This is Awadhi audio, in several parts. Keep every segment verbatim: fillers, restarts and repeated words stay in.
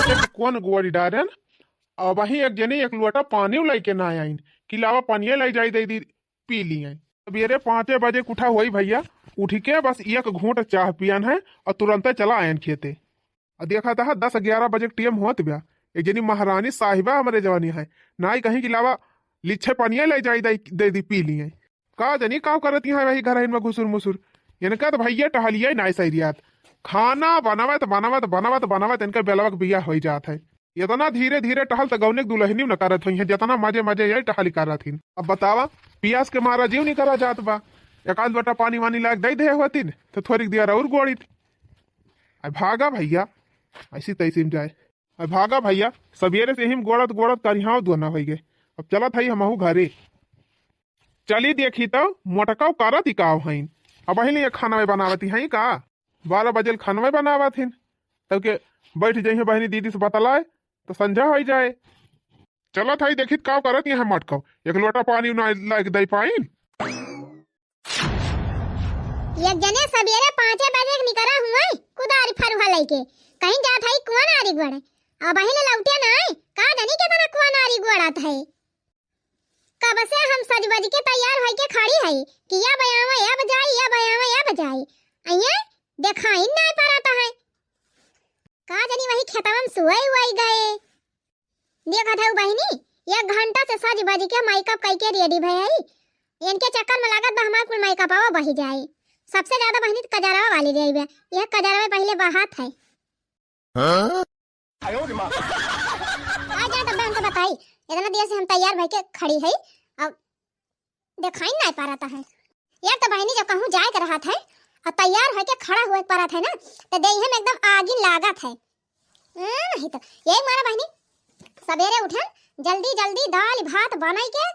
एक कौन गोड़ी डारेन, अबहीं एक जनी एक लोटा पानी लइके ना आइन कि लावा पनिया लइ जाई, दइ दी, पी लिये। सबेरे पाँचे बजे के उठा होई भइया, उठिके बस एक घूँट चाह पियन है अउर तुरंते चला आयन खेते। अउर देखत ह दस ग्यारह बजे के टेम होत बा, एक जनी महारानी साहिबा हमरे जवानी है, नाई कहीं कि लावा लिच्छे पनिया लइ जाई, दइ, दइ दी, पी लिये। का जनी काव करत हैं वही घरहिन में घुसुर मुसुर। इनका त भइया टहलिया ही नाई सरियात। खाना बनावत, बनावत, बनावत, बनावत इनका बेलवा के बियाह होइ जात है। इतना धीरे धीरे टहल त गौने के दुलहनिउ न करत होइहैं, जितना मजे मजे यही टहल करत हिन। अब बतावा, पियास के मारा जीव निकरा जात बा। एक आध लोटा पानी वानी लाग दइ देहे होतिन, त थोरिक देर अउर गोड़ित। अइ भागा भइया, अइसी तइसी में जाए। अइ भागा भइया, सबेरे से ही में गोड़त गोड़त करिहाव दुना होइ गए। अब चलत हई हमहू घरे। चली देखी त मोटकउ करत ही काव हइन। अबहिन ये खानवे बनावत ही हई का? बारह बजे ले खानवे बनावत हिन। तब के बैठ जइहैं बहिनी दीदी से बतलाए, त संझा होइ जाए। चलत हई देखित काव करत ही मोटकउ। एक लोटा पानी ना लाइके दइ पाइन। एक जने सबेरे पाँचे बजे के निकरा हुआ है, कुदारी फरुहा लइके। कहीं जात हई कुआँ नारी गोड़े। अबहिन लौटे नाई, का जनी केतना कुआँ नारी गोड़त है। कब से हम सज बज के तैयार होइके खड़ी हई कि अब आवे, अब जाई, अब आवे, अब जाई। अइये देखाइन नाई परत है। का जनी वही खेतवा में सोए उए गए। देखत हऊ बहिनी, एक घंटा से सज बज के मेकअप कइके रेडी भए हई। इनके चक्कर में लागत बा हमार कुल मेकअपवा बहि जाए। सबसे ज्यादा बहिनी त कजरवा वाली रही बे। यह कजरवा पहिले बहात है। हाँ? आ जा तब हमके बताई, इतना देर से हम तैयार भइके खड़ी हई, अब देखाइन नाई परत है। यार त बहिनी जब कहूँ जाए के रहत है अउर तैयार होइके खड़ा हुए के परत है ना, त देहिया में एकदम आगिन लागत है। हाँ, नहीं तो यही मारा बहिनी, सबेरे उठन, जल्दी जल्दी दाल भात बनाइके,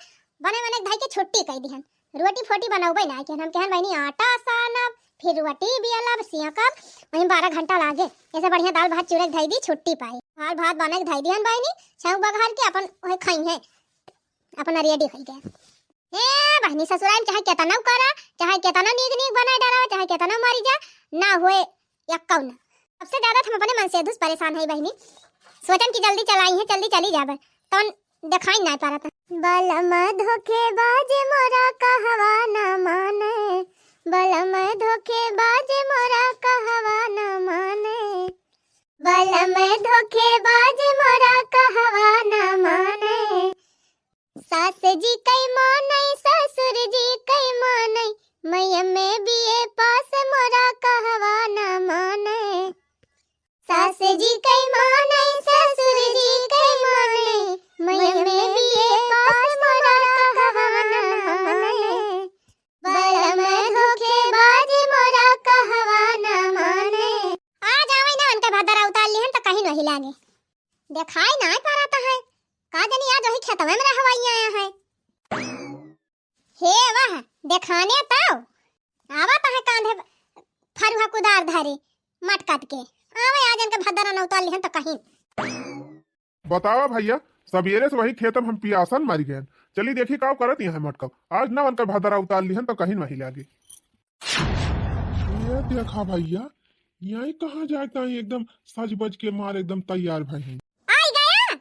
बने बने धइके छुट्टी कइ दिहन। रोटी फोटी बनउबे नाई किहन। हम कहन बहिनी आटा सानब, फिर रोटी बेलब, सेंकब, वहीं बारह घंटा लागे। ऐसे बढ़िया दाल भात चूरे के धइ दी, छुट्टी पाई। दाल भात बनाइके धइ दिहन बहिनी, छऊ बघार के अपन वही खइहैं, अपना रेडी होइ गए। ए बहिनी, ससुराल में चाहे केतनउ करा, चाहे केतनउ नीक नीक बनाए डरावा, चाहे केतनउ मारी जा, ना होए यक्कउ ना। सबसे ज्यादा त हम अपने मनसेधु से परेशान हई बहिनी। सोचन कि जल्दी चलाइहैं, जल्दी चली जाबे, तउन देखाइन नाई परत। बलम धोखेबाज मोरा कहवा ना माने, बलम धोखेबाज मोरा कहवा ना माने, बलम धोखेबाज मोरा कहवा ना माने। सास जी कइ मानइ, ससुर जी कइ मानइ, मइया में बीए पास मोरा कहवा न मानइ। सास जी कइ मानइ, ससुर जी कइ मानइ, मइया में बीए पास मोरा कहवा न मानइ। बलम धोखेबाज मोरा कहवा न मानइ। आ जावइ ना, उनके भदरा उतार लिहन त कहीं नहीं लागे। देखाई नाई परत है, का जनी आज वही खेतवे में रहवाई आया है। हे वाह, देखाने तउ आवत है कांधे फरुहा कुदार धरे मटकत के। आवे आज इनके भद्दर न उतार लिहन त कहीं। बतावा भइया, सबेरे से वही खेत में हम पियासन मरि गएन। चली देखी काव करत यहाँ मटकब। आज ना उनकर भद्दरा उतार लिहन त कहीं वही लागे। ये देखा भइया, यहीं कहाँ जाए ताई एकदम सज बज के मार एकदम तैयार भए हैं। आई गया।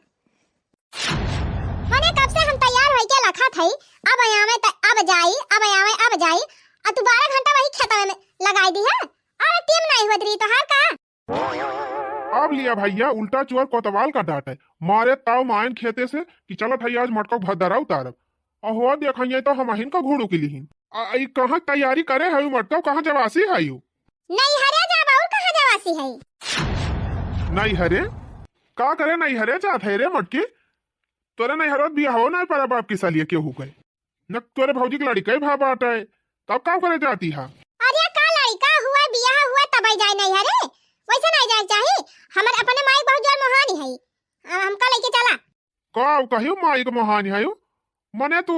मने कब से हम तैयार होई के लखत हई, अब आवे त अब जाई, अब आवे अब जाई, आ तू बारह घंटा वही खेतवे में लगाई दी है। अरे टेम नहीं होत रही तोहार का? अब लिया भइया, उल्टा चोर कोतवाल का डांट है। मारे ताव मायन खेते से कि चलत हई आज मटका भद्दरा उतारब। अहो देखइए तो हम अहिन का घोड़ू के लिहिन। आ, ई कहाँ तैयारी करे हई मटका, कहाँ जवासी हई? नैहरे जाब, और कहाँ जवासी हई? नैहरे? का करे नैहरे जात है रे मटकी? तोरे नैहरवा बियाहो नाई परा बाप की सालिया केहू के। न तोरे भौजी के लड़िका ही भा बाटे, तब का करे जाती हा? अरे का लड़िका हुआ, बियाह हुआ तब आई जाए नैहरे? वैसे नहीं जाए चाही। हमर अपने माई बहुत जोर मोहानी हई। अब हमका लेके चला। का कहियो माई के मोहानी हई? मने तू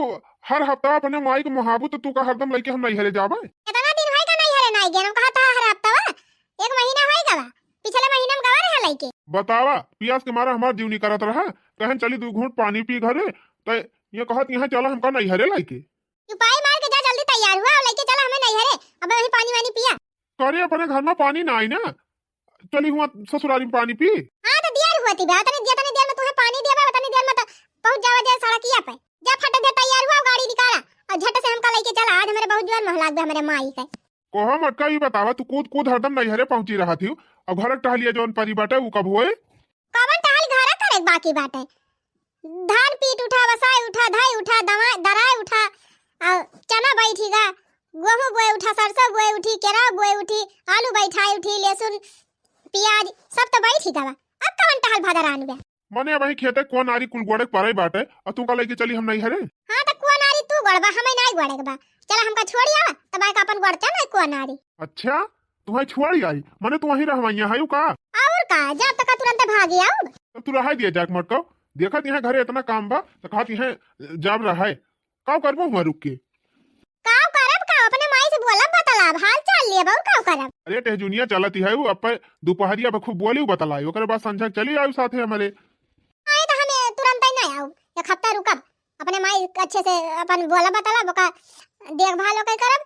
हर हफ्ता अपने माई के मोहाबू तो तू का हरदम लेके हम नैहरे जाबे? इतना दिन होई का नैहरे नाई गेन, हम कहत हा हर हफ्ता, एक महीना होई गवा, पिछले महीना में गवा रहा लेके। बतावा, पियास के मारा हमार जीव निकरत रहा, कहन चली दू घूंट पानी पी घरे, त ये कहत यहाँ चला हमका नैहरे लेके। तू पाई मार के जा, जल्दी तैयार हुआ और लेके चला हमें नैहरे, अब वही पानी वानी पिया। करे अपने घर में पानी ना आई ना, चली हुआ ससुरारी में पानी पी। हाँ तो दिया पति बा, तनी, जतनी देर में तुहे पानी देबे, उतनी देर में त पहुँच जावा जाए सड़किया पे। जा फट दे तैयार हुआ, गाड़ी निकाला और झट से हमका लइके चला। आज हमरे बहुत जोर मोह लाग बा हमरे माई के। कहो मटका, ई बतावा, तू कूद कूद हरदम नैहरे पहुँची रहत हिउ, और घर क टहलिया जौन परी बाटे, उ कब होए? कवन टहल घरे करे के बाकी बाटे? धान पीट उठा, वसाई उठा, धई उठा, दवा-, दराई उठा, और चना बैठी गा, गोहूँ बोए उठा, सरसों बोए उठी, केराव बोए उठी, आलू बैठाई उठी, लहसुन, प्याज, सब तो बैठी गवा। अब कवन टहल भदरान बा? मने अबहीं खेते कोन आरी कुल गोड़े के परे बाटे, और तू का लइके चली हम नैहरे? हाँ, तो कोन आरी तू गोड़बा, हमें नाई गोड़े के बा। चला हमका छोड़ी आवा, तब आके अपन गोड़ते नाई कोन आरी। अच्छा, तुम्हें छोड़ी आई, मने तू वहीं रहवैया है का? और का, जब तक तुरंत भागी आऊब। तब तू रहाई दिया जाके मटको, देखत यहाँ घरे इतना काम बा, तो कहत यहाँ जब रहे, का करबो हुआ रुक के? का करब का, अपने माई से बोलब बतलाब, हाल चाल लेब, और का करब? अरे टेहजुनिया चलत ही है, वो अब पे दोपहरिया पे खूब बोली बतलाई, ओकरे बाद संझा के चली आऊ साथे हमरे। आए तो हमें तुरंत ही ना आऊ, एक हफ्ता रुकब, अपने माई अच्छे से अपन बोलब बतलाब, ओका देखभाल ओके करब,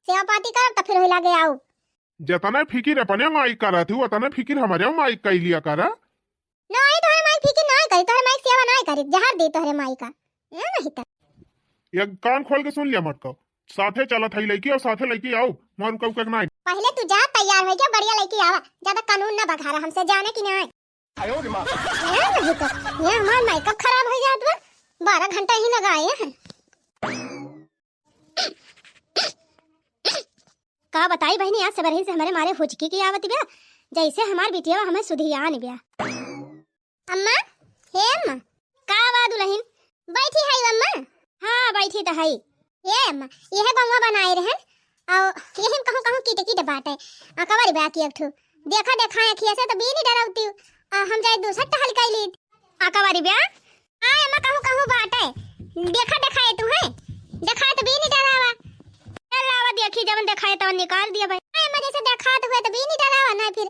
सेवा पाती करब, तो फिर वही लागे आऊ। जतने फिकिर अपने माई करत हूँ, उतने फिकिर हमरे माई कइ लिया करा। नाई, तोहरे माई फिकिर नाई करी, तोहरे माई सेवा नाई करी, जहर दे तोहरे माई का। ए नहीं त। एक कान खोल के सुन लिया मटको, साथे चलत है लइकी और साथे लइकी आऊ, मारू कऊ के नाई। पहले तू जा तैयार होइके बढ़िया लइकी आवा, ज्यादा कानून ना बघारा हमसे, जाने की नाई। ए नहीं त, ये हमार मेकअप खराब हो जात बा, बारह घंटा ही लगाए हैं। का बताई बहिनी, आज सबरहिन से हमरे मारे हुचकी की आवत ब्या, जैसे हमार बिटिया हमें सुधियान ब्या। अम्मा, हे अम्मा। का बा दुलहिन? बैठी है अम्मा? हाँ, बैठी त है। हे अम्मा, यह गौवा बनाए रहन, और यही में कहूँ कहूँ कीट कीट बाटे। अकबर बा की एक ठो। देखा देखा अखिया से तो बीन डरावती, आ हम जाए दूसर टहल कैली। अकबर बा? हाँ अम्मा, कहूँ कहूँ बाटे। देखा देखाए तू है, देखाए तो बीन डरावा। चल लावा देखी, जवन देखाए तवन निकाल दिया भाई। हाँ अम्मा, जैसे देखात हुए तो बीन डरावा, ना फिर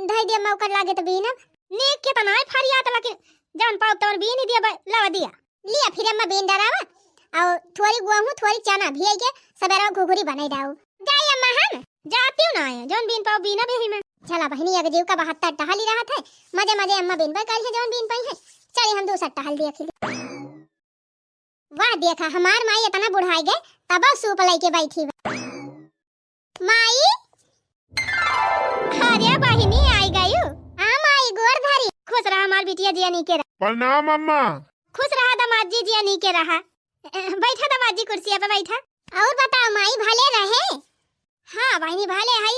धई दिया मौका लागे तो बीनब। नीक के तो नाई फरियात, लेकिन जवन पाउब तवन बीन दिया भाई, लावा दिया। लिया फिर अम्मा बीन डरावा, और थोड़ी गोहूँ, थोड़ी चना भियाई के सबेरा घुघुरी बनाई डाऊ। जाई अम्मा हम। जाती हूँ ना आए, जौन बीन पाउब बीनब यही में। चला बहिनी, एक जीव का बहत्तर टहली रहत है, मजे मजे अम्मा बीन पाई करी है, जौन बीन पाई है। चली हम दूसर टहल देख ली। वाह, देखा, हमार माई इतना बुढ़ाई गए, तब सूप लइके बैठी बा। माई, अरे बहिनी, आई गयू। हाँ माई, गोर धरी। खुश रहा हमार बिटिया, जिया नीके रहा। प्रणाम अम्मा। खुश रहा दामाद जी, जिया नीके रहा। बैठा दामाद जी, कुर्सिया पे बैठा। और बताओ माई, भले रहे? हाँ बहिनी, भले हई।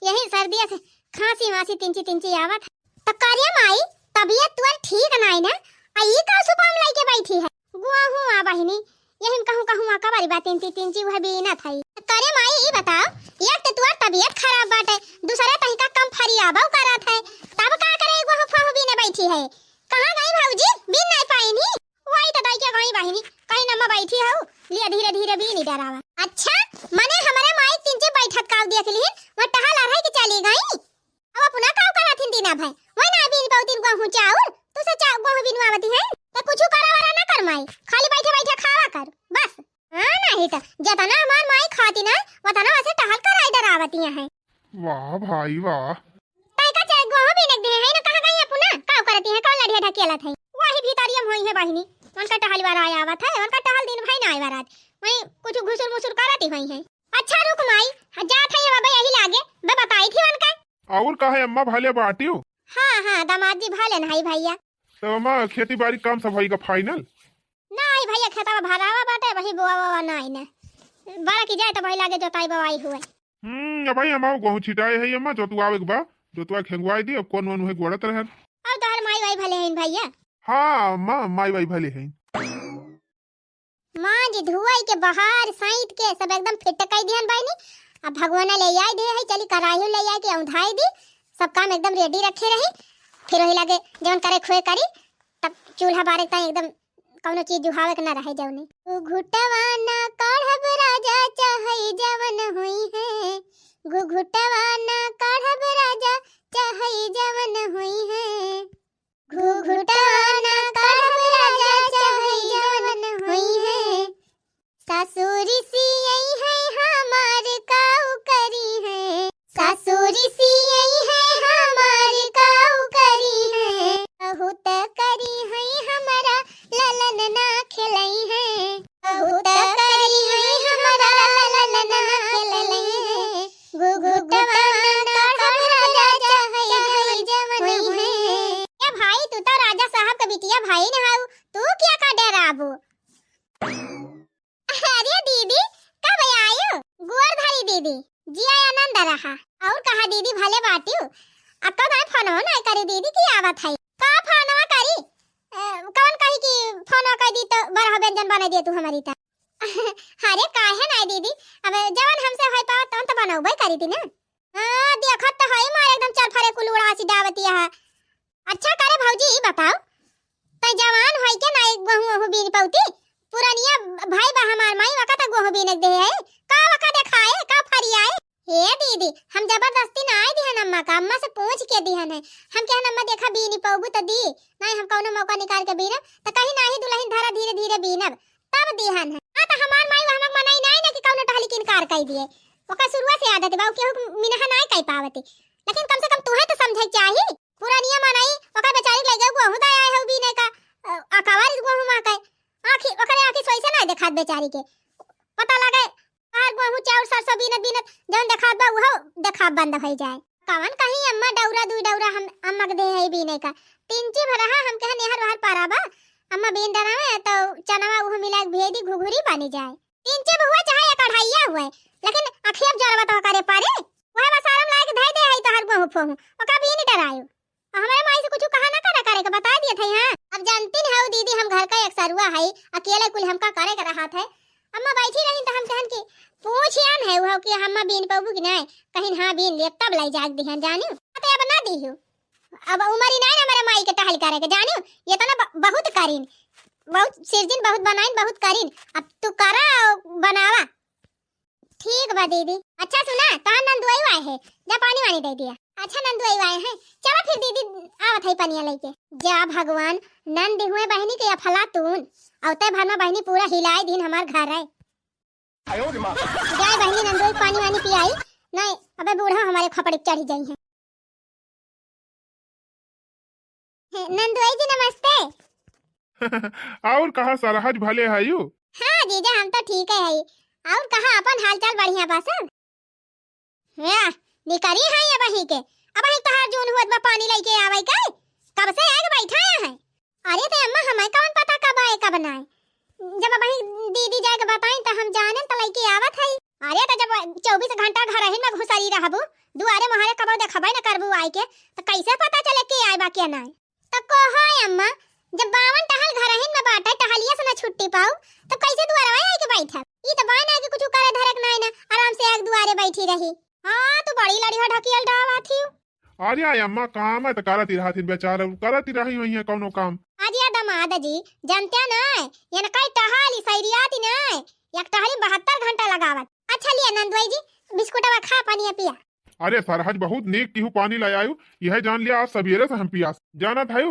यही सर्दिया से खांसी वांसी तिंची तिंची आवत है। तो करे माई, तबियत तोर ठीक नाई ना? आ ई का सुपाम लइके बैठी है? गोहूँ आ बहिनी, यही में कहूँ कहूँ आ कबारी बा तिंची तिंची वह बीनत है। करे माई, ई बताओ, एक तो तोर तबियत खराब बाटे, दूसरे तही का कम फरियाबो करत है, तब का करे गोहूँ फोहूँ बीने बैठी है? कहाँ गई भौजी? बीन नाई पाइनी? वही तो दाई के गई बहिनी, कहीं नमा बैठी हऊ, लिया धीरे धीरे बीनी डरावा। अच्छा, मने हमरे माई तिंची बैठत काऊ देख लिहिन, वह टहल अरहई के चली गई। अब अपना काऊ करत हिन दीना भाई, वही ना बीन पाऊ तीन गोहूँ चाउर, तू से चा-, गोहूँ बिनवावती है, तो कुछ करा वरा ना कर माई, खाली बैठे बैठे खावा कर, बस। हाँ, नहीं तो, जतना हमार माई खाती ना, वतना वैसे टहल कराई डरावती है। वाह भाई वाह। तैका चाहे गोहो बीनक दिहे है ना, कहाँ गई अपना? काऊ करती है, कौन लड़िया ढकेलत है? वही भीतरिया में होई है बहिनी, उनका टहलवा राय आवत है, उनका टहल दिन भई ना आए रात, वही कुछ घुसुर मुसुर करती होई है। अच्छा रुक माई, हाँ, जात है बाबा यही लागे, मैं बताई थी उनका। और कहे अम्मा भले बाटियो? हाँ, हाँ, दामाद जी भले नहीं भैया। तो अम्मा खेती बाड़ी काम सब होई का final? नहीं भैया, खेतवा भरावा बाटे, वही बोआ बोआ नहीं ना, बड़ा की जाए तो भाई लागे जोताई बोआई हुए। हम्म, अब भाई हमार गोहूँ छिटाए है, अम्मा जोतुआवे के बा, जोतुआ खेंगवाई दी, अब कौन वन उहे गोड़त रहन। अब तोहर माई बाई भले हैं भैया? हाँ अम्मा, माई बाई भले हैं। माँ जी धुआई के बहार साइत के सब एकदम फिट कई दिहन बाइनी। अब भगवाना ले आई दे है, चली कराही ले आई के औंधाई दी, सब काम एकदम ready रखे रही। फिर वही लागे जवन करे खुए करी, तब चूल्हा बारे ताई एकदम कौनो चीज जुहावे के ना रहे जवनी। घुटवा ना काढ़ब राजा चाहे जवन हुई है, घुघुटवा ना काढ़ब राजा चाहे जवन हुई है, घुघुटवा ना काढ़ब राजा चाहे जवन हुई है। ससुर सियई है हमार काऊ करी है, ससुर सियई है हमार काऊ करी। ई भले बाटिउ। अब तो नाहीं फोनवा नाहीं करी दीदी कि आवत है। का फोनवा करी? ए, कौन कही कि फोनवा कर दी तो बरहा व्यंजन बनाई दे तू हमरी ता। अरे काहे नाहीं दीदी, अब जवन हमसे होई पावत तवन तो बनौबे करी थी ना। हाँ, देखत तो हई मार एकदम चरफरे कुल उड़ासी डावती है। अच्छा करे भौजी, ई बताओ, तै जवान होई के ना एक गोहूं ओहूं बीन पौती? पुरनिया भाई बा हमार माई, वका त गोहूं बीन के दे है, का वका देखाए, का फरियाए? हे दीदी, हम जबरदस्ती ना आई दिहन अम्मा का, अम्मा से पूछ के दिहन है। हम कहन अम्मा देखा बीनी पौबू त दी, नहीं हम कौनो मौका निकाल के बीनब, त कहीं नाही दुल्हन धरा धीरे धीरे बीनब, तब दिहन है। हाँ त हमार माई वहमक मनई नाही ना कि कौनो टहली के इनकार कर दिए, ओकर शुरुआ से आदत बा, उ केहू के मिनहा नाही कह पावती, लेकिन कम से कम तुहे तो समझे के चाही। पुरनिया मनई, ओकर बेचारी के लइके गोहूं दया है, हऊ बीने का, अ, अकबर गोहूं महके। आँखी, ओकरे आँखी सोई से ना देखात बेचारी के। पता लगे, बाहर गोहूं, चाउर, सरसों बीनत, बीनत जौन देखात बा, उहो देखाब बंद भई जाए। कवन कहीं अम्मा डौरा, दुई डौरा हम, अम्मा के दे है बीने का। तीन ची भरहा हम कहे नेहर बाहर पारा बा। अम्मा बीन डरावे, तो चनवा उहो मिला के भेदी, घुघुरी बनी जाए। इंची बहुआ चाहे एक अढ़ाइया हुए, लेकिन अखिया जोरबा तो करे पारे। वह बसारम लायक धई दे है तोहर गोहूं फोहूं, ओका भी नहीं डरायो। और हमारे माई से कुछ कहा ना करा करे के बता दिए थे। हाँ, अब जानती नहीं हो दीदी, हम घर का एक सरुआ है, अकेले कुल हमका करे के रहा थे। अम्मा बैठी रही तो हम कहन कि पूछ यान है वो कि हम बीन पाबू कि नहीं, कहीं हाँ बीन लिए तब लाई जाग दिहन जानी, तो अब ना दी हो। अब उमर ही नहीं ना हमारे माई के टहल करे के जानी, ये तो ना ब-, बहुत करीन, बहुत सिरजिन, बहुत बनाइन, बहुत करीन। अब तू करा, बनावा। ठीक बा दीदी। अच्छा सुना, तोहार नंदुआई आए है, जा पानी वानी दे दिया। अच्छा नंदुआई आए हैं, चला फिर दीदी आवत है पनिया लेके। जा भगवान, नंद हुए बहनी के अफलातून, अवते भर में बहनी पूरा हिलाई दिन हमार घर है। जाए बहनी नंदुआई पानी वानी पियाई, नहीं अबे बूढ़ा हमारे खपड़ी चढ़ी जाई है। हे, नंदुआई जी नमस्ते। और कहा सरहज भले हयू? हाँ जीजा, हम तो ठीक है हई। और कहा अपन हालचाल बढ़िया बा सब? या, निकरी है अबही के, अबही तोहार जून हुअत बा पानी लेके आवे के, कब से आके बैठा है? अरे तो अम्मा हमें कौन पता कब आए कब ना आए, जब अबही दीदी जाके बताई तो हम जाने तो लेके आवत है। अरे तो जब चौबीस घंटा घर ही में घुसरी रहबू, दुआरे मोहरे कबो देखबे न करबू आए के, तो कैसे पता चले के आए बा के ना आए? तो कहो अम्मा, जब बावन टहल घरहिन में बाटे, टहलिया से ना छुट्टी पाऊ, तो कैसे दुआरवा आए के बैठब? ई तो बाय ना कि कुछ करे धरक नाय ना, आराम से आग दुआरे बैठी रही। हाँ, तू बड़ी लड़ी हो ढकियल डावा थी। अरे आय अम्मा, काम है तो करत ही रहत हिन बेचारा, करत ही रही हुई है कौनो काम। अरे दमाद जी, जानते ना, ये ना कई टहली सैरियाती ना, एक टहली बहत्तर घंटा लगावत। अच्छा लिया नंदुआई जी, बिस्कुटवा खा, पानी पिया। अरे सरहज, बहुत नीक किहू पानी ले आयु, यह जान लिया आज सवेरे से हम पियास। जानत है,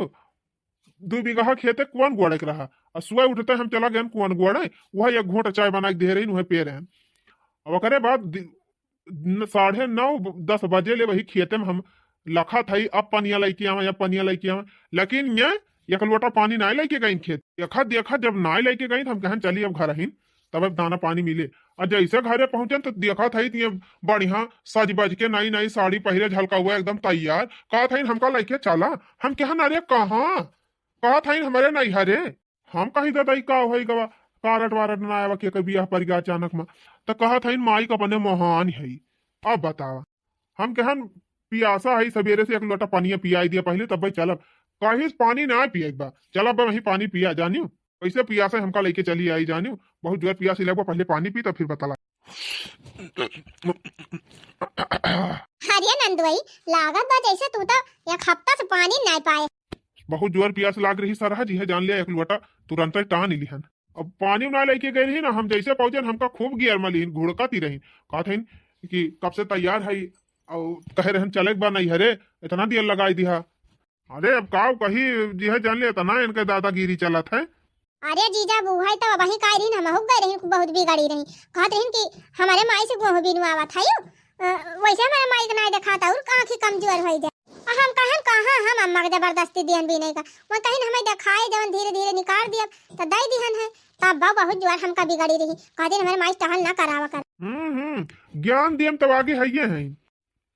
दू बीघा खेते कुआन गोड़े के रहा, और सुबह उठते हम चला गए कुआन गोड़े, वह एक घोंट चाय बना के दे रही, वह पे रहे। अब ओकरे बाद दि-, न-, साढ़े नौ ब-, दस बजे ले वही खेते में हम लखत है, अब पनिया लेके आवे, अब पनिया लेके आवे, लेकिन ये एक लोटा पानी नाय लेके गईन खेत। देखत देखत जब नाय लेके गईन, हम कहन चली अब घर ही, तब अब दाना पानी मिले। और जैसे घरे पहुंचन तो देखत है कि ये बढ़िया सज बज के नई नई साड़ी पहिरे, झलका हुआ एकदम तैयार। कहत है हमका लेके चला। हम कहन अरे कहाँ? कहत है हमरे नैहरे। हम कही दादा ई का होई गवा, कारट वारट ना आवा के, के बियाह पर गया अचानक में। तो कहत है माई का अपने मोहान है। अब बतावा, हम कहन पियासा है, सवेरे से एक लोटा पानी पियाई दिया पहले, तब भाई चलब। कहीं पानी ना पिए एक बार, चलब वही पानी पिया जानियो। वैसे पियासा हमका लेके चली आई जानियो, बहुत जोर पियास लगवा, पहले पानी पी तब फिर बतला। अरे नंदुआई, लागत बा जैसे तू तो एक हफ्ता से पानी ना पाए। बहुत जोर पियास लाग रही सरहज, यह जान लिया एक लोटा तुरंत टान लिहन। अब पानी ना लेके गए रही ना, हम जैसे पहुंचन हमका खूब गियर में लिहिन, घुड़कत ही रही, कहत हईन कि कब से तैयार है, और कहे रहन चले के बा नैहरे, इतना देर लगाई दिहा। अरे अब का कही, जिहे जान ले इतना इनके दादागिरी चलत है। अरे जीजा, अब उहे तो वही कह रही, हम हुक गए रही, बहुत बिगड़ी रही, कहत रही कि हमारे माई से गोहूं बिनवावत है यू। अ, वैसे हमारे माई के नाय देखाता और आँखी कमजोर हो जाए। आ हम कहन कहाँ हम अम्मा के जबरदस्ती दिहन बीने का, वो कहिन हमें देखाए जवन धीरे धीरे निकाल दियब तो दे दिहन है। तब बा बहुत जोर हमका बिगड़ी रही, कहती हमारे माई टहल ना करावा कर। हम्म हम्म, ज्ञान दियम तब आगे है ये है,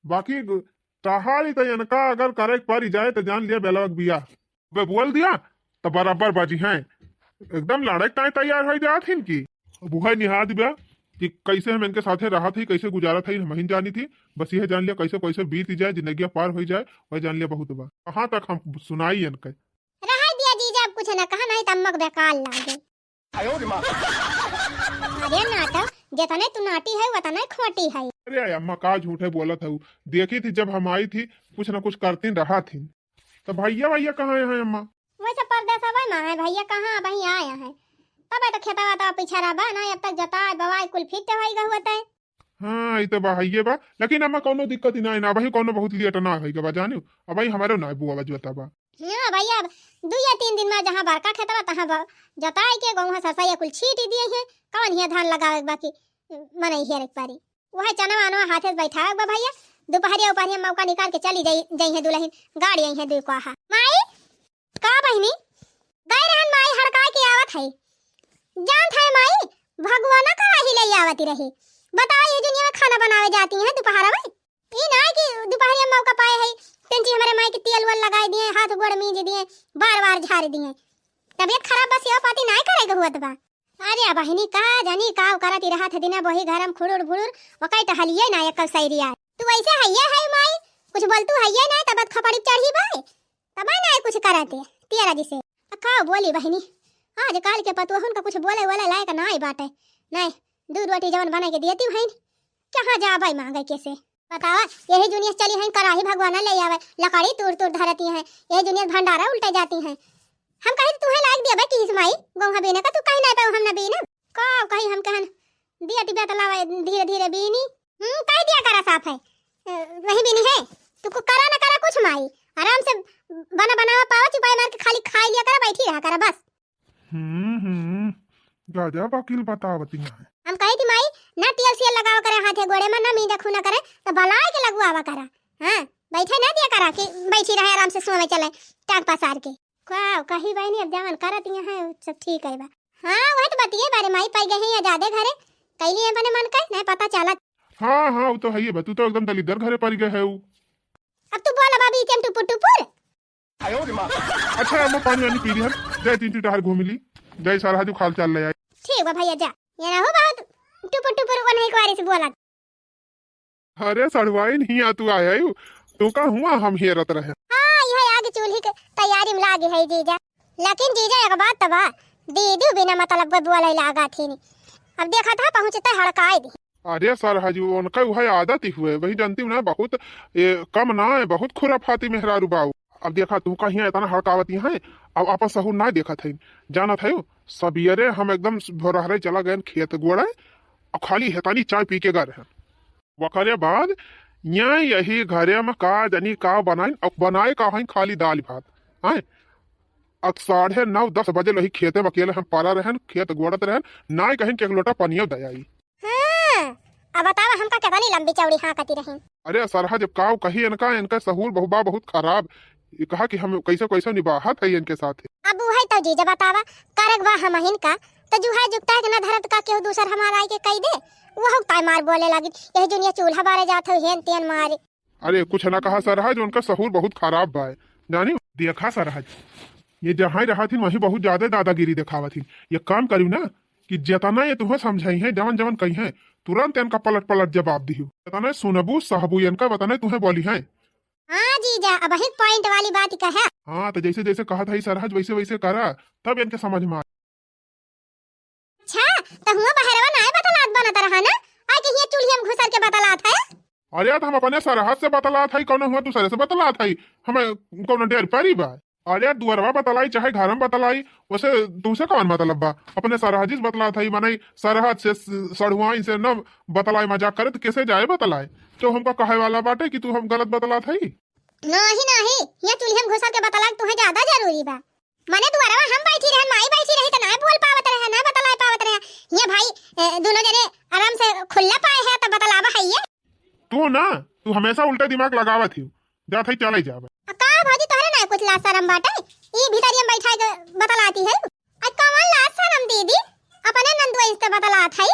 बाकी ग-, टहल ही तो इनका अगर करे के पड़ जाए तो जान लिया बेलवा के बिया। बे बोल दिया तो बराबर बाजी हैं, एकदम लड़े ताई तैयार हो जात हिन की। अब उहे निहाद बा, कि कैसे हम इनके साथे रहत ही, कैसे गुजारत ही, हम ही जानी थी। बस यह जान लिया, कैसे कैसे बीत जाए, जिंदगिया पार हो जाए, वह जान लिया बहुत बा। कहाँ तक हम सुनाई इनके। रहा दिया जीजा, अब कुछ ना कहा, नहीं तो अम्मा को बेकार लागे। अरे नाटक, जितने तू नाटी है, उतने खोटी है। अरे अम्मा, का झूठे बोलत हऊ? देखी थी जब हम आई थी, कुछ ना कुछ करती रहा थी। तो भैया, भैया कहाँ हैं अम्मा? वैसे परदेसवे मा है भैया, कहाँ अबहीं आया है? तबे तो खेतवा तो पीछे रहबा ना, अब तक जोताई बवाई कुल फिट होई गहुआ तय। हाँ, ई तो बा, हइये बा, लेकिन अम्मा कौनो दिक्कत ही ना है ना, अबहीं कौनो बहुत लेट ना होई गवा, जानियो, अबहीं हमारो ना बुआ जोता बा। हाँ भैया, अब दू या तीन दिन मा जहाँ बड़का खेतवा तहाँ ब-, जोताई के गहुआ सरसैया कुल छीट दिए हैं, कौन हिया धान लगावे के बाकी मनई हेरे के पारी। वह चनवा अनवा हाथे से बैठावे के बा भैया, दुपहरिया उपहरिया मौका निकाल के चली जाई, जइहे दुलहिन, गाड़ी अइहे दुई कोहा। माई, का बहिनी? गए रहन माई, हड़काए के आवत है। जानत है माई, भगवाना कराही ले आवत रही। बताओ, ये दुनिया में खाना बनावे जाती हैं दोपहर में? ई ना कि दोपहरिया मौका पाए है, तेंची हमारे माई के तेल वेल लगाए दिए, हाथ गोड़ मीज दिए, बार बार झाड़ दिए। तबीयत खराब बस यो पाती ना करे के हुआ बा। अरे बहिनी, का जानी का करत ही रहत है दिना बोही घर में खुड़ुर भुड़ुर, ओकई टहलिए ना एक सैरिया। तू वैसे हइये है माई, कुछ बोल तू हइये ना, तब खपड़ी चढ़ी बाय, तब ना कुछ करत है तेरा जिसे। आ का बोली बहिनी, आज काल के पतुहन का कुछ बोले वाला लायक ना ही बाटे। नहीं, दूध रोटी जवन बना के देती हईन, कहाँ जाबै मांगे के से? बतावा, यही जुनियस चली हईन कराही भगवाना ले आवे, लकड़ी तूर तूर धरती हैं, यही जुनियस भंडारा उल्टे जाती हैं। हम कही तुम्हें लायक दिया भाई कि इस माई, गौहा बीने का तू कहीं ना पाऊ हम ना बीने। का कही हम कहन, दिया टिबिया तलावा धीरे धीरे बीनी। हम्म, कह दिया करा साफ है। अ, वही बीनी है। तू को करा ना करा कुछ माई। आराम से बना बनावा पावा, चुपाई मार के खाली खाई लिया करा, बैठी रहा करा बस। हम्म, हम्म। गजब अकिल बतावती है। हम कही थी माई, ना तेल सेल लगावा करे हाथे गोड़े में, ना मींजा खूना करे, तो भलाई के लगुआवा करा। हाँ, बैठे ना दिया करा कि बैठी रहे आराम से सोवे चले, टांग पसार के। का कही बहिनी, अब जवन करत यहाँ है, सब ठीक है बा। हाँ, वह तो बतिये बारे माई पाई गए हैं या जादे घरे, कैली अपने मन का, नहीं पता चलत। हाँ, हाँ, वो तो है ही बा, तू तो एकदम दलिद्दर घरे पड़ गए है वो। अब तू बोला भाभी, चम टुपुर टुपुर। अच्छा, अम्मा पानी वानी पी ली हम, जाए तीन तीन टहर घूम ली, जाए सारा हाजू खाल चाल ले आई। ठीक बा भैया, जा, ये ना हो बहुत टुपुर टुपुर वो नहीं कुआरी से बोला। अरे सड़वाइन, हिया तू आया हू, तू का हुआ हम हेरत रहे। हाँ, यह आग चूल्ही के तैयारी में लागे है जीजा। लेकिन जीजा एक बात तो बा, दीदी बिना मतलब के बोले लागा थी नी। अब देखा था पहुँचते हड़काए दी। अरे सरहज, उनका वह आदत ही हुए, वही जानती हूँ ना, बहुत ये कम ना है, बहुत खुराफाती मेहरारू बाऊ। अब देखा तू कहीं इतना हड़कावती है, अब अपन सहूर ना देखत है, जानत है। सबियरे हम एकदम भोरहरे चला गए खेत गोड़े, और खाली हेतानी चाय पी के गए हैं। वकरे बाद यहाँ यही घरे में का जानी का बनाइन, अब बनाए का हइन खाली दाल भात, हैं? अब साढ़े नौ दस बजे लही खेते में अकेले हम पड़ा रहन, खेत गोड़त रहन, नाय कहिन के एक लोटा पनियो दे आई। हाँ, अब बतावा हमका केतनी लंबी चौड़ी हाँकती रही। अरे सरहज, अब काव कही इनका, इनका सहूर बहुबा बहुत खराब। ये कहा कि हम कैसे कैसे निबाहत है इनके साथ। अब उहै तो जीजा बतावा, करक बा हमहिन का, तो जुहाय जुगता के ना धरत का केहू दूसर हमार आए के कई दे, वह ताय मार बोले लागी, यही जुनिया चूल्हा बारे जात हो, हेन तेन मारे। अरे कुछ ना कहा सरहज, उनका सहूर बहुत खराब बा, जानी। देखा सरहज, ये जहाँ रहा थी वहीं बहुत ज्यादा दादागिरी दिखावा थी। ये काम करू ना कि जितना ये तुम्हें समझाई है, जवन जवन कही है, तुरंत इनका पलट पलट जवाब दिहू। जितना सुनबू सहबू इनका, वतने तुम्हें बोली है। हाँ जीजा, अब एक पॉइंट वाली बात ही कहा। हाँ, तो जैसे जैसे कहत है सरहज, वैसे वैसे करा, तब इनके समझ में आ। अच्छा, तो हुआ बहरवा नाय बतलात बनत रहा ना, आय के हिया चूल्हिया में घुसर के बतलात है। अरे यार, हम अपने सरहज से बतलात है, कौनो हुआ दूसरे से बतलात है, हमें कौनो डेर परी बा। अरे यार, दुअरवा बतलाई चाहे घर में बतलाई, वैसे तुमसे कौन मतलब बा? अपने सरहजी से बतलात है, माने सरहज से, स-, सढ़ुआइन से न बतलाई, मजाक करे तो कैसे जाए बतलाए? तो हमका कहे वाला बाटे कि तू हम गलत बतलात है? नहीं, नहीं, ये चूल्हे में घुसर के बतलाए तुम्हें ज्यादा जरूरी बा। मने दुआरवा हम बैठी रहन, माई बैठी रही, त ना बोल पावत रहे, ना बतलाए पावत रहे। ये भाई, ए, दोनों जने आराम से खुल्ला पाए है, त बतलावा है ये। तू ना, तू हमेशा उल्टे दिमाग लगावत ही। जात है, चले जावे। आ का भौजी, तोहरे ना कुछ लाज शरम बाटे? ई भितरिया में बैठा के बतलाती है। आ कौन लाज शरम दीदी? अपने नंदुआ से बतलात है।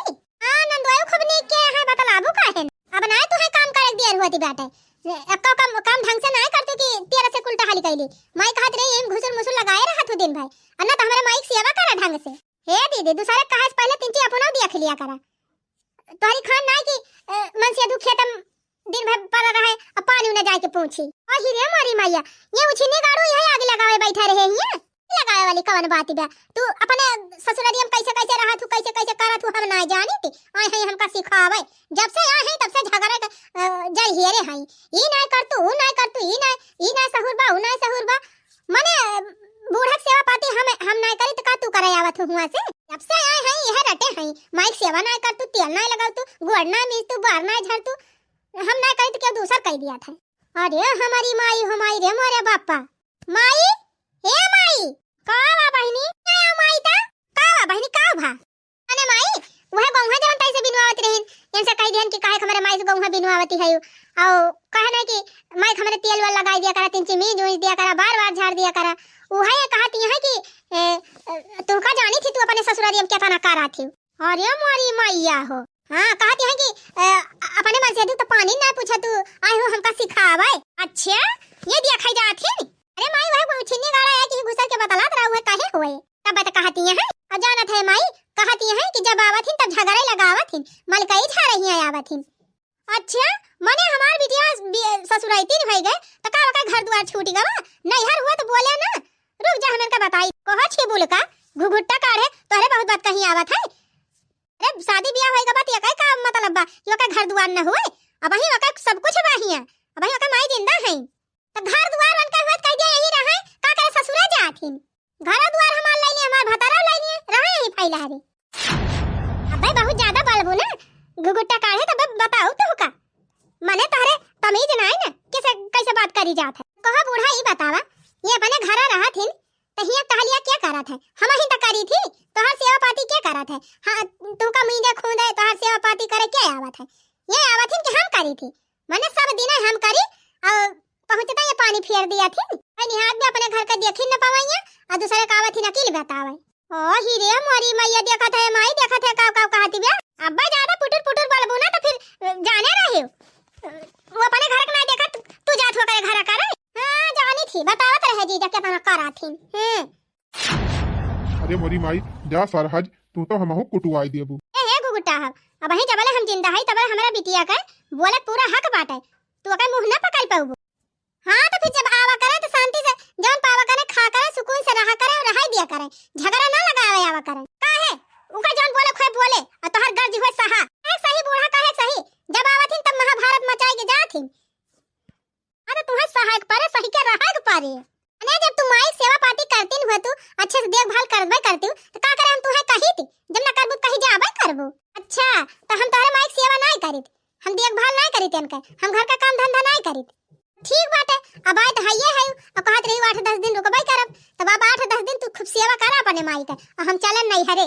हाँ, नंदुआ खूब नीक के है, बतलाबू काहे न? अब ना तुहे काम करे के दियर होती बाटे। एक्को काम, काम ढंग से ना करतू कि तेरा से कुल टहली कैली। माई कहत रही, "एम घुसुर मुसुर लगाए रहा तू दिन भर। और ना तो हमारे माई की सेवा करा ढंग से।" हे दीदी, दूसरे कहे से पहले तीन चीज अपना देख लिया करा। तोहरी खान नाई कि, अ, मनसेधू खेतम दिन भर पड़ा रहे, अब पानी उन्हें जाए के पूछी। ओ ही रे मोरी मैया, ये उछिन्नी गाड़ू यही आग लगावे बैठा रहे हियाँ। लगावे वाली कवन बात बा? तू अपने ससुररिया में कैसे कैसे रहत हू, कैसे कैसे करत हू, हम नाई जानी थी। आए हैं हमका सिखावे। जब से आए हैं तब से झगड़े के, अ, जरिए रे हैं। ई नाई कर तू, ऊ नाई कर तू, ई नाई, ई नाई सहूर बा, ऊ नाई सहूर बा। मने, अ, बूढ़ा के सेवा पाती हम, हम नाई करी त का तू करे आवत हू हुआँ से? जब से आए हैं यह रटे हैं, माई के सेवा नाई कर तू, तेल नाई लगाव तू, गोड़ नाई मीज तू, बार नाई झर तू, हम नाई करी त केहू दूसर कई दिया था। अरे हमारी माई हो माई रे मोरे बापा। माई, हे माई। का बा बहिनी? ए माई ता? का बा बहिनी, का भा? अने माई, वह गौहा जवन ताई से बिनवावत रहिन, इनसे कह दिहन कि काहे हमरे माई से गौहा बिनवावती है, और कहे नहीं कि माई हमरे तेल वेल लगाई दिया करा, तीन चिमीज उईज दिया करा, बार बार झाड़ दिया करा। वह ये कहती है कि, ए, ए, तुमका जानी थी, तू अपने ससुरारी में क्या तना करा थी। अरे मोरी मैया हो। हाँ, कहती है कि, अ, अपने मन से तू तो पानी ना पूछा, तू आए हो हमका सिखावे। अच्छा, ये दिया खाई जात है। अरे माई, वह कोई उछिन्नी गाड़ा है कि घुसर के बतलात रहा हुए, काहे हुए? तब तो कहती है, और जानत है माई, कहती है कि जब आवत हिन तब झगड़े लगावत हिन, मलकई झाड़े हियाँ आवत हिन। अच्छा, मने हमार बिटिया बि-, ससुराइतिन होई गए, त का ओकर घर दुआर छूटी गवा? नैहर हुआ त बोले ना। रुक जा, हम इनका बताई। कहो छी बोल का, घुघुट्टा काढ़े, तोहरे बहुत बात कहीं आवत है। अरे, शादी बियाह होई गवा त एकर का मतलब बा कि ओकर घर दुआर न होए? अबहीं ओकर सब कुछ बा हियां, अबहीं ओकर माई जिंदा है। त घर दुआर उनका हुआ त कह दिया यही रहे, का करे ससुरा जात हिन? घर दुआर हमार लइनी, हमार भतारा लइनी, रहे यही फैला रे। अबे बहुत ज्यादा बोलबू ना, घुघुट्टा काढ़े तब बताऊ तू का। मने तोहरे तमीज नाई ना, कैसे, कैसे बात करी जात है। कहो बूढ़ा ई बतावा, ये अपने घरा रहत हिन, त हियां टहलिया क्या करत है? हम ही त करी थी, तोहर सेवा पाती क्या करत है? हाँ, तुमका मींजे खूंदे, तोहर सेवा पाती करे क्या आवत है? ये आवत हिन कि हम करी थी, मने सब दिन हम करी, और पहुँचता ये पानी फेर दिया थी। भाई निहात भी अपने घर का देखी न पवैया, और दूसरे का आवत हिन अकील बतावे। ओ ही रे मोरी मैया, देखत है माई, देखत है काव काव कहती बे। अब्बा ज्यादा पुटुर पुटुर बोलबू ना तो फिर, अ, जाने रहे हो। अ, वो अपने घर के ना देखत, तू जात हो करे घर करे। हाँ, जानी थी, बतावत रहे जीजा केतना करा थी। हम्म। अरे मोरी माई, जा सरहज, तू तो हमहू कुटुआई देबू। ए हे घुघुट्टा हव, अबहीं जबले हम जिंदा हई तबले हमरा बिटिया के बोले पूरा हक बाटे, तू ओकर मुंह ना पकड़ पउबू। हाँ, तो फिर जब आवा करे तो शांति से जौन पावा करे खा करे, सुकून से रहा करे और रहाई दिया करे, झगड़ा ना लगावे आवा करे। काहे? उनका जौन बोले खोए बोले और तोहर गर्ज हुए सहा। काहे सही बूढ़ा, काहे सही? जब आवत हिन तब महाभारत मचाई के जात हिन। हाँ, तो तुहे सहाय के परे, सही के रहाय के परे। अने जब तू माई के सेवा पाती करती न हुआ, तू अच्छे से देखभाल करबे करती हूँ, तो का करे हम तुहे कही थी? जब ना करबू तो कहीं जाबे करबू। अच्छा, तो हम तोहरे माई के सेवा नाई करीत, हम देखभाल नाई करीत इनके, हम घर का काम धंधा नाई करीत। ठीक बाटे, अब आए तो हइये है, अब कहत रही आठ दस दिन रुकबे करब, तब अब आठ दस दिन तू खूब सेवा करा अपने माई के, और हम चलन नैहरे।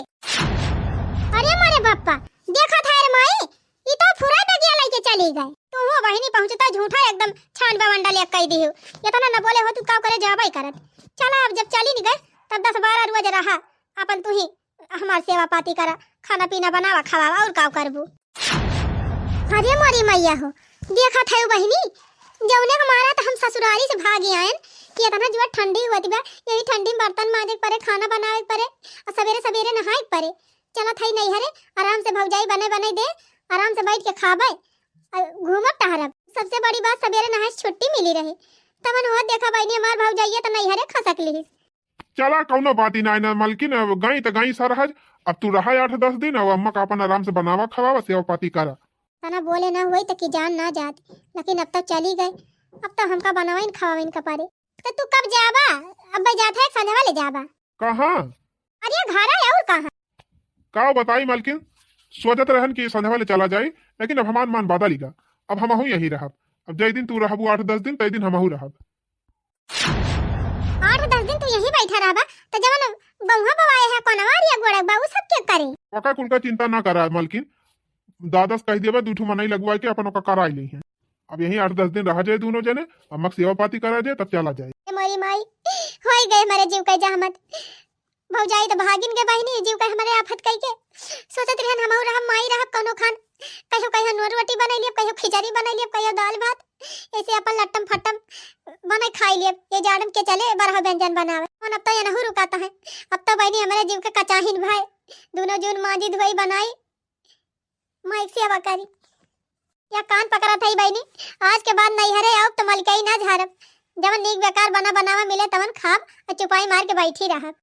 अरे मोरे बप्पा, देखत है रे माई, ई तो फुरा डगिया लेके चली गए। तू हो बहिनी पहुँचता झूठा एकदम छान बवंडा लेके कह दी हो। इतना न बोले हो तू काव करे जाबे करत। चला अब जब चली नहीं गए तब दस बारह रोज रहा, अपन तू ही हमार सेवा पाती करा, खाना पीना बनावा खवावा और काव करबू। अरे मोरी मैया हो, देखत है बहिनी, जौने के मारा तो हम ससुरारी से भागी आयन कि इतना जुआ ठंडी हुआ बा, यही ठंडी में बर्तन माजे के परे, खाना बनावे के परे, और सवेरे सवेरे नहाए के परे। चलत हई नैहरे, आराम से भौजाई बने बने दे, आराम से बैठ के खाबे, आ घूमब टहरब। सबसे बड़ी बात, सवेरे नहाए से छुट्टी मिली रहे। तमन हुआ देखा बहिनी, हमार भौजाइया तो नैहरे खसक लिहिस। चला, कौनो बात ही नाई ना मलकिन, अब गई तो गई सरहज, अब तू रहा आठ दस दिन, अब अम्मा का अपन आराम से बनावा खवावा, सेवा पाती करा। तना बोले ना हुई तो कि जान ना जात, लेकिन अब तो चली गए, अब तो हमका बनावाइन खवावाइन का परे। तो तू कब जाबा? अब जात है, संझवा ले जाबा। कहाँ? अरे घर है और कहाँ? का बताई मलकिन, सोचत रहन कि संझवा ले चला जाई, लेकिन अब हमार मन बदल गया। अब हमहू यहीं रहब। अब जय दिन तू रहबू आठ दस दिन, तय दिन हमहू रहब। आठ दस दिन तू यहीं बैठा रहबा, तो जवन गौहा बवाए है, कोनवा अरिया गोड़े बा, उ सब के करे? ओका कुल का चिंता ना करा मलकिन, दादा से कह देबा, दू ठो मनई लगवा के अपन ओका कराई ले हैं। अब यहीं आठ दस दिन रहा जाए दोनों जने, अम्मा के सेवा पाती करा जाए, तब चला जाए। ए मोरी माई, होई गए हमारे जीव का जहमत। भौजाई तो भागिन के बहिनी, जीव का हमारे आफत कई के। सोचत रहन हमहू रहब, माई रहब, कौनो खान, कहियो कहियो नून रोटी बनाई लियब, कहियो खिचड़ी बनाई लियब, कहियो दाल भात, ऐसे अपन लट्टम फट्टम बनाई खाई लियब। ये जाड़म के चले बरह व्यंजन बनावे। कौन अब तो ये नहू रुकाता है, अब तो बहिनी हमारे जीव के कचाहिन भाई, दोनों जून मांजी धोई बनाई। मैं एक सेवा करी। या कान पकड़त हई बहिनी, आज के बाद नैहरे आउब त मलकई ना झारब। जवन नीक बेकार बना बनावा मिले तवन खाब और चुपाई मार के बैठी रहब।